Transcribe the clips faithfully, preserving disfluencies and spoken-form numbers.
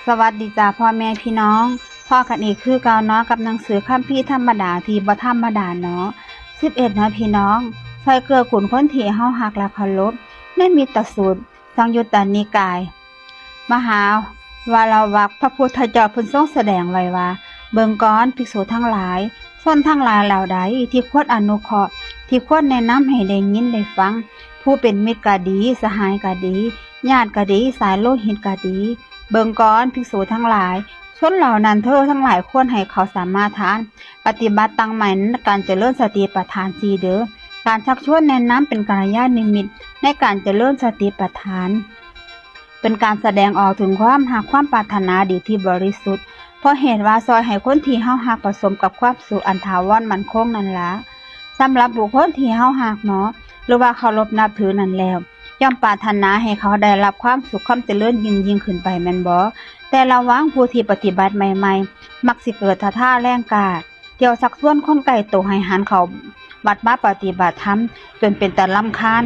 สวัสดีจ้าพ่อแม่พี่น้อง พ้อกันอีกคือเก่าเนาะ กับหนังสือคัมภีร์ธรรมดาที่บ่ธรรมดาเนาะ สิบเอ็ด เนาะพี่น้อง ซอยเกื้อกูลคนที่เฮาฮักและเคารพ ในมิตรสูตร สังยุตตนิกาย มหาวารวัก พระพุทธเจ้าเพิ่นทรงแสดงไว้ว่า เบิ่งก่อนภิกษุทั้งหลาย ชนทั้งหลายเหล่าใดที่ควรอนุเคราะห์ ที่ควรแนะนำให้ได้ยินได้ฟัง ผู้เป็นมิตรก็ดี สหายก็ดี ญาติก็ดี สายโลหิตก็ดี เบิ่งก่อนภิกษุทั้งหลาย ชนเหล่านั้นเธอทั้งหลายควรให้เขาสัมมาทาน ปฏิบัติตั้งมั่นในการเจริญสติปัฏฐานสี่เด้อ การชักชวนแนะนำเป็นกัลยาณมิตรในการเจริญสติปัฏฐาน เป็นการแสดงออกถึงความฮักความปรารถนาดีที่บริสุทธิ์ เพราะเหตุว่าซอยให้คนที่เฮาฮักประสมกับความสุขอันถาวรมั่นคงนั่นละ สำหรับบุคคลที่เฮาฮักเนาะ หรือว่าเคารพนับถือนั่นแล้ว ย่อมปรารถนาให้เขาได้รับความสุขความเจริญยิ่งๆขึ้นไปแม่นบ่ แต่ระวังผู้ที่ปฏิบัติใหม่ๆ มักสิเกิดศรัทธาแรงกล้า เที่ยวชักชวนคนใกล้ตัวให้หันเข้าวัดมาปฏิบัติธรรม จนเป็นตาลำคาญ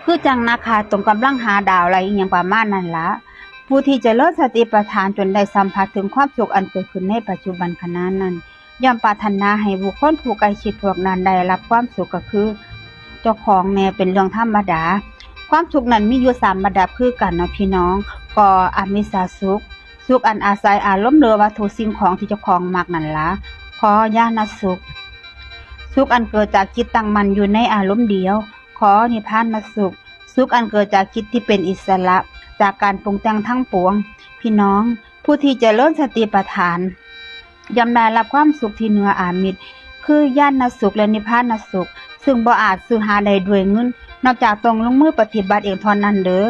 คือจั่งนักหาตรงกำลังหาดาวอะไรอีหยังประมาณนั้นละ ผู้ที่เจริญสติปัฏฐานจนได้สัมผัสถึงความสุขอันเกิดขึ้นในปัจจุบันขณะนั้น ย่อมปรารถนาให้บุคคลผู้ใกล้ชิดพวกนั้นได้รับความสุขก็คือ เจ้าของแน่เป็นเรื่องธรรมดา ความสุขนั้นมีอยู่สามระดับคือกันเนาะพี่น้อง ก็อมิสสุข สุขอันอาศัยอารมณ์หรือวัตถุสิ่งของที่เจ้าของมักนั่นละ ขอญาณสุข สุขอันเกิดจากจิตตั้งมั่นอยู่ในอารมณ์เดียว ขอนิพพานสุข สุขอันเกิดจากจิตที่เป็นอิสระจากการปรุงแต่งทั้งปวง พี่น้อง ผู้ที่เจริญสติปัฏฐาน ย่อมได้รับความสุขที่เหนืออามิส คือญาณสุขและนิพพานสุข ซึ่งบ่อาจซื้อหาได้ด้วยเงิน นอกจากต้องลงมือปฏิบัติเองเท่านั้นเด้อ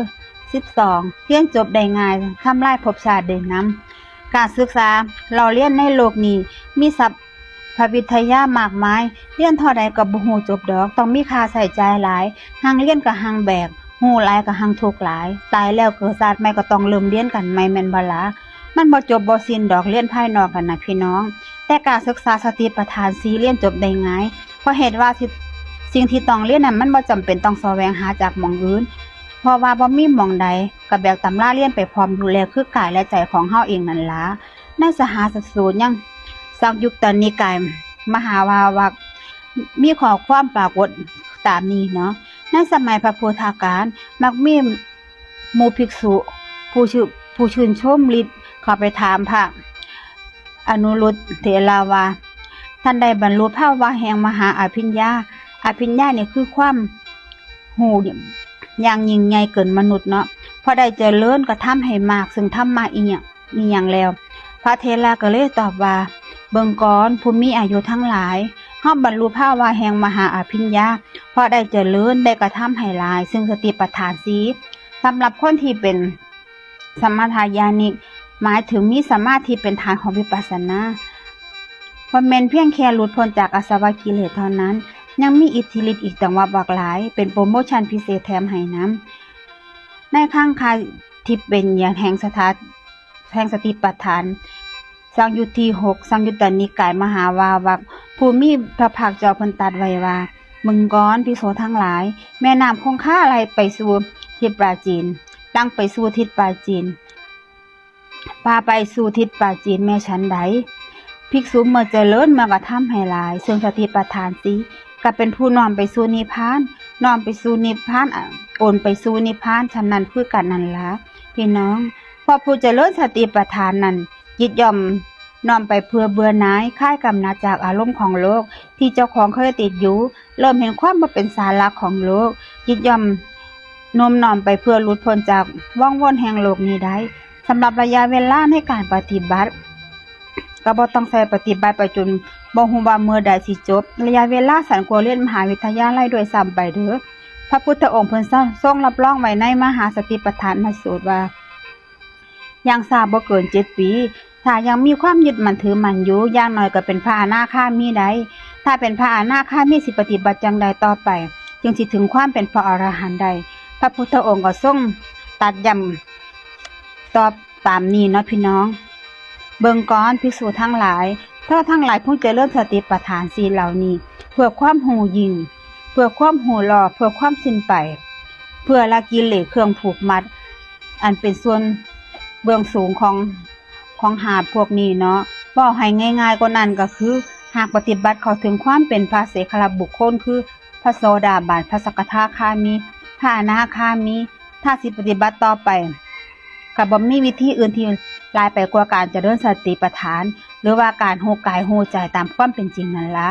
สิบสอง เรียนจบได้ง่าย ทำลายภพชาติได้นำ การศึกษาเล่าเรียนในโลกนี้มีทรัพย์วิทยามากมาย เรียนเท่าใดก็บ่ฮู้จบดอก ต้องมีค่าใช้จ่ายหลาย หังเรียนก็หังแบก ฮู้หลายก็หังทุกข์หลาย ตายแล้วเกิดชาติใหม่ก็ต้องเริ่มเรียนกันใหม่แม่นบ่ล่ะ มันบ่จบบ่สิ้นดอกเรียนภายนอกนั่นนะพี่น้อง แต่การศึกษาสติปัฏฐานสี่เรียนจบได้ง่าย เพราะเหตุว่าสิ่งที่ต้องเรียนนั้นมันบ่จำเป็นต้องแสวงหาจากหม่องอื่น เพราะว่าบ่มีหม่องใดก็แบกตำราเรียนไปพร้อมอยู่แล้ว คือกายและใจของเฮาเองนั่นล่ะ ในสหัสสูตรยังสังยุตตนิกายมหาวารวัก มีข้อความปรากฏตามนี้เนาะ ในสมัยพระพุทธกาล มักมีหมู่ภิกษุ ผู้ชื่อ ผู้ชื่นชมฤทธิ์เข้าไปถามพระอนุรุทธเถระว่า ท่านได้บรรลุภาวะแห่งมหาอภิญญา อภิญญานี่คือความฮู้อย่างยิ่งใหญ่เกินมนุษย์เนาะ เพราะได้เจริญกระทำให้มาก ซึ่งธรรมะอีหยัง อีหยังแล้ว พระเถระก็เลยตอบว่า เบิ่งก่อนผู้มีอายุทั้งหลาย เฮาบรรลุภาวะแห่งมหาอภิญญา เพราะได้เจริญได้กระทำให้หลาย ซึ่งสติปัฏฐานสี่ สำหรับคนที่เป็นสมถญาณิก หมายถึงมีสมาธิเป็นฐานของวิปัสสนา บ่แม่นเพียงแค่หลุดพ้นจากอาสวะกิเลสเท่านั้น ยังมีอิทธิฤทธิ์อีกตั้งว่าบักหลาย เป็นโปรโมชั่นพิเศษแถมให้นำ ในครั้งคาทิพย์เป็นอย่างแห่งสถาน แห่งสติปัฏฐาน สังยุตที่หก สังยุตตนิกายมหาวารวัก ผู้มีพระภาคเจ้าเพิ่นตรัสไว้ว่า เบิ่งก่อนภิกษุทั้งหลาย แม่น้ำคงคาไหลไปสู่ทิศปราจีน หลั่งไปสู่ทิศปราจีน พาไปสู่ทิศปราจีนแม่ฉันใด ภิกษุเมื่อเจริญเมื่อกระทำให้หลาย ซึ่งสติปัฏฐานสี่ ก็เป็นผู้น้อมไปสู่นิพพาน น้อมไปสู่นิพพาน อ่ะ โอนไปสู่นิพพาน ฉะนั้นคือกันนั่นละ พี่น้อง เพราะผู้เจริญสติปัฏฐานนั้น จิตย่อมน้อมไปเพื่อเบื่อหน่าย คลายกำหนัดจากอารมณ์ของโลก ที่เจ้าของเคยติดอยู่ เริ่มเห็นความบ่เป็นสาระของโลก จิตย่อมโน้มน้อมไปเพื่อหลุดพ้นจากวังวนแห่งโลกนี้ได้ สำหรับระยะเวลาในการปฏิบัติ ก็บ่ต้องใส่ปฏิบัติไปจนบ่ฮู้ว่าเมื่อใดสิจบ ระยะเวลาสั้นกว่าเรียนมหาวิทยาลัยด้วยซ้ำไปเด้อ พระพุทธองค์เพิ่นทรงรับรองไว้ในมหาสติปัฏฐานสูตรว่า อย่างช้าบ่เกินเจ็ดปี ถ้ายังมีความยึดมั่นถือมั่นอยู่ อย่างน้อยก็เป็นพระอนาคามีได้ ถ้าเป็นพระอนาคามีสิปฏิบัติจั่งใดต่อไป จึงสิถึงความเป็นพระอรหันต์ได้ พระพุทธองค์ก็ทรงตรัสย้ำตอบตามนี้เนาะพี่น้อง เบิ่งก่อนภิกษุทั้งหลาย เธอทั้งหลายพึงเจริญสติปัฏฐานสี่เหล่านี้ เพื่อความฮู้ยิ่ง เพื่อความฮู้รอบ เพื่อความสิ้นไป เพื่อละกิเลสเครื่องผูกมัด อันเป็นส่วน เบื้องสูงของของหาดพวกนี้เนาะ เว้าให้ง่ายๆกว่านั้นก็คือ หากปฏิบัติเข้าถึงความเป็นพระเสขบุคคล คือพระโสดาบัน พระสกทาคามี พระอนาคามี ถ้าสิปฏิบัติต่อไป ก็บ่มีวิธีอื่นที่หลายไปกว่าการเจริญสติปัฏฐาน หรือว่าการรู้กายรู้ใจตามความเป็นจริงนั่นละ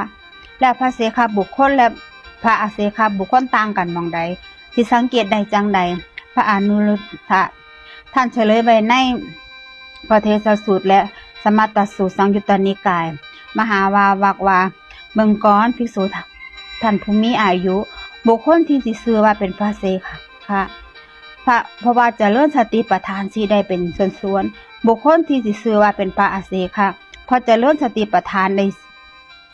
และพระเสขบุคคลและพระอเสขบุคคลต่างกันหม่องใด สิสังเกตได้จั่งใด พระอนุรุทธะ ท่านเฉลยไว้ในพระเทศสูตรและสมัตตสูตร สังยุตตนิกาย มหาวาวักว่า เบิ่งก่อน ภิกษุท่านผู้มีอายุ บุคคลที่สิชื่อว่าเป็นพระเสขะ พระ เพราะว่าเจริญสติปัฏฐานสี่ได้เป็นส่วนๆ บุคคลที่สิชื่อว่าเป็นพระอเสขะ เพราะเจริญสติปัฏฐานได้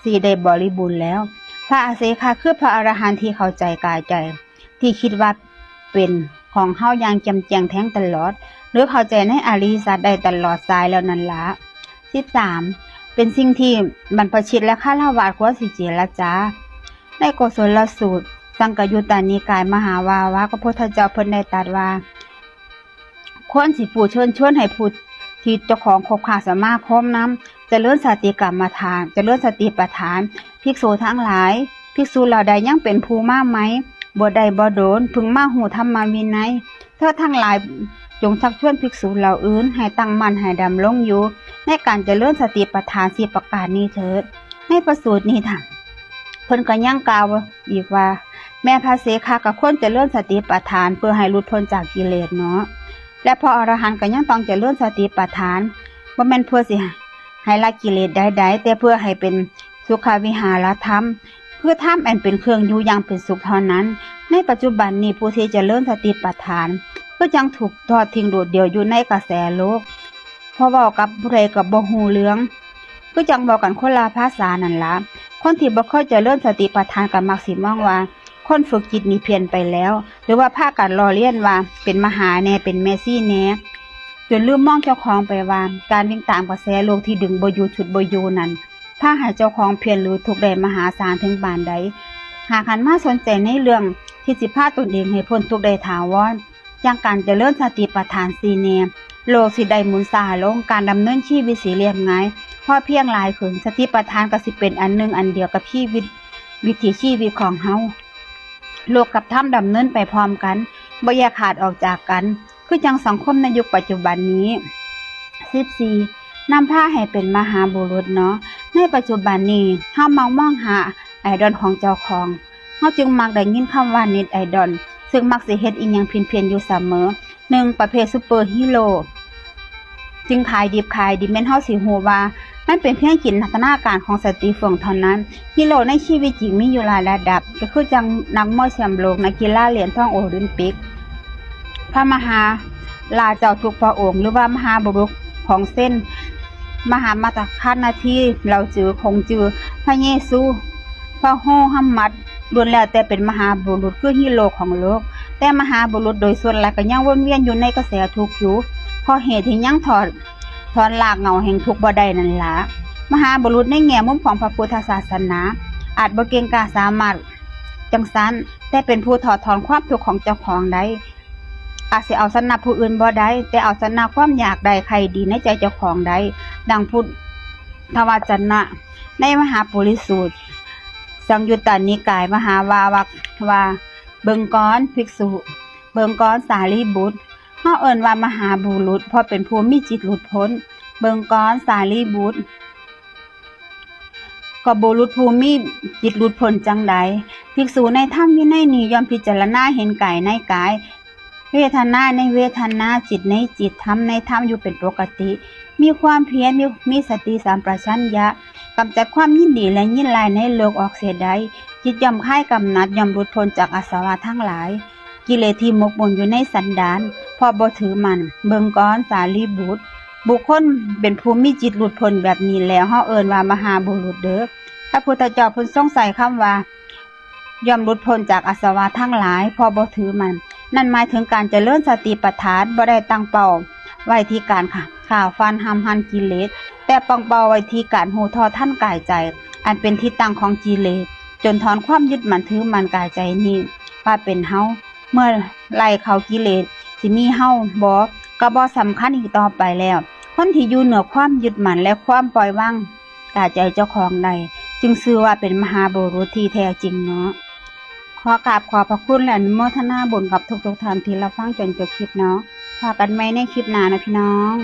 สี่ได้บริบูรณ์แล้ว พระอเสขะคือพระอรหันต์ที่เข้าใจกายใจ ที่คิดว่าเป็นของเฮาอย่างแจ่มแจ้งแทงตลอด หรือเข้าใจในอริยสัจได้ตลอดสายแล้วนั่นละ สิบสาม เป็นสิ่งที่บรรพชิตและฆราวาสควรสิเจรจา ในโกศลสูตร สังยุตตนิกาย มหาวาวัก พระพุทธเจ้าเพิ่นได้ตรัสว่า ควรสิผู้เชิญชวนให้ผู้ที่เจ้าของคบค้าสมาคมนำ เจริญสติกรรมฐาน เจริญสติปัฏฐาน ภิกษุทั้งหลาย ภิกษุเหล่าใดยังเป็นผู้มาใหม่ บวชได้บ่โดน เพิ่งมาฮู้ธรรมวินัย เธอทั้งหลายจงชักชวนภิกษุเหล่าอื่นให้ตั้งมั่นให้ดำรงอยู่ ในการเจริญสติปัฏฐานสี่ประการนี้เถิด ในพระสูตรนี้ท่าน เพิ่นก็ยังกล่าวอีกว่า แม้พระเสขะก็ควรเจริญสติปัฏฐานเพื่อให้หลุดพ้นจากกิเลสเนาะ และพระอรหันต์ก็ยังต้องเจริญสติปัฏฐาน บ่แม่นเพื่อสิให้ละกิเลสใดๆ แต่เพื่อให้เป็นสุขวิหารธรรม คือธรรมอันเป็นเครื่องอยู่อย่างเป็นสุขเท่านั้น ในปัจจุบันนี้ผู้ที่เจริญสติปัฏฐาน ก็ยังถูกทอดทิ้งโดดเดี่ยวอยู่ในกระแสโลก พอเว้ากับผู้ใดก็บ่ฮู้เรื่อง คือจั่งเว้ากันคนละภาษานั่นละ คนที่บ่เคยเจริญสติปัฏฐานก็มักสิมองว่า คนฝึกจิตนี่เพี้ยนไปแล้ว หรือว่าพากันล้อเลียนว่าเป็นมหาแน่ เป็นแม่ชีแน่ จนลืมมองเจ้าของไปว่า การวิ่งตามกระแสโลกที่ดึงบ่อยู่ฉุดบ่อยู่นั้น พาให้เจ้าของเพี้ยนหรือทุกข์ได้มหาศาลถึงปานใด หากหันมาสนใจในเรื่องที่สิพาตนเองให้พ้นทุกข์ได้ถาวร อย่างการเจริญสติปัฏฐานสี่แนว โลกสิได้หมุนช้าลง การดำเนินชีวิตสิเรียบง่าย พอเพียงหลายขึ้น สติปัฏฐานก็สิเป็นอันหนึ่งอันเดียวกับชีวิต วิถีชีวิตของเฮา โลกกับธรรมดำเนินไปพร้อมกัน บ่แยกขาดออกจากกัน คือจั่งสังคมในยุคปัจจุบันนี้ สิบสี่ นำพาให้เป็นมหาบุรุษเนาะ ในปัจจุบันนี้ เฮามักมองหาไอดอลของเจ้าของ เฮาจึงมักได้ยินคำว่าเน็ตไอดอล ซึ่งมักสิเฮ็ดอิหยังเพี้ยนๆอยู่เสมอ หนึ่ง ประเภทซูเปอร์ฮีโร่ จึงขายดิบขายดี แม่นเฮาสิฮู้ว่ามันเป็นเพียงจินตนาการของสตรีเฟื่องเท่านั้น ฮีโร่ในชีวิตจริงมีอยู่หลายระดับ ก็คือจั่งนักมวยแชมป์โลก นักกีฬาเหรียญทองโอลิมปิก พระมหาราชเจ้าทุกพระองค์ หรือว่ามหาบุรุษของเส้น มหามาตรคานาที เหล่าจือ คงจือ พระเยซู พระโฮฮัมมัด ล้วนแล้วแต่เป็นมหาบุรุษคือฮีโร่ของโลก แต่มหาบุรุษโดยส่วนหลายก็ยังวนเวียนอยู่ในกระแสทุกข์อยู่ เพราะเหตุที่ยังถอดถอนรากเหง้าแห่งทุกข์บ่ได้นั่นละ มหาบุรุษในแง่มุมของพระพุทธศาสนา อาจบ่เก่งกาจสามารถจั่งซั้น แต่เป็นผู้ถอดถอนความทุกข์ของเจ้าของได้ อาจสิเอาชนะผู้อื่นบ่ได้ แต่เอาชนะความอยากได้ใคร่ดีในใจเจ้าของได้ ดังพุทธวจนะ ในมหาปุริสูตร สังยุตตนิกาย มหาวาวักว่า เบิ่งก่อนภิกษุ เบิ่งก่อนสารีบุตร เฮาเอิ้นว่ามหาบุรุษ เพราะเป็นผู้มีจิตหลุดพ้น เบิ่งก่อนสารีบุตร ก็บุรุษผู้มีจิตหลุดพ้นจั่งใด ภิกษุในธรรมวินัยนี้ย่อมพิจารณาเห็นกายในกาย เวทนาในเวทนา จิตในจิต ธรรมในธรรมอยู่เป็นปกติ มีความเพียร มี มีสติสัมปชัญญะ กำจัดความยินดีและยินร้ายในโลกออกเสียได้ จิตย่อมคลายกำหนัด ย่อมหลุดพ้นจากอาสวะทั้งหลาย กิเลสที่หมกมุ่นอยู่ในสันดาน เพราะบ่ถือมั่น เบิ่งก่อนสารีบุตร บุคคลเป็นผู้มีจิตหลุดพ้นแบบนี้แล้ว เฮาเอิ้นว่ามหาบุรุษเด้อ พระพุทธเจ้าเพิ่นทรงใช้คำว่า ย่อมหลุดพ้นจากอาสวะทั้งหลาย เพราะบ่ถือมั่น นั่นหมายถึงการเจริญสติปัฏฐาน บ่ได้ตั้งเป้าไว้ที่การฆ่า ฆ่าฟันห้ำหั่นกิเลส แต่ตั้งเป้าไว้ที่การรู้เท่าทันกายใจ อันเป็นที่ตั้งของกิเลส จนถอนความยึดมั่นถือมั่นกายใจนี้ว่าเป็นเฮา เมื่อไล่เขากิเลส สิมีเฮาบ่ ก็บ่สำคัญอีกต่อไปแล้ว คนที่อยู่เหนือความยึดมั่นและความปล่อยวางกายใจเจ้าของได้ จึงชื่อว่าเป็นมหาบุรุษที่แท้จริงเนาะ ขอกราบขอบพระคุณและอนุโมทนาบุญกับทุกๆท่านที่รับฟังจนจบคลิปเนาะ พบกันใหม่ในคลิปหน้านะพี่น้อง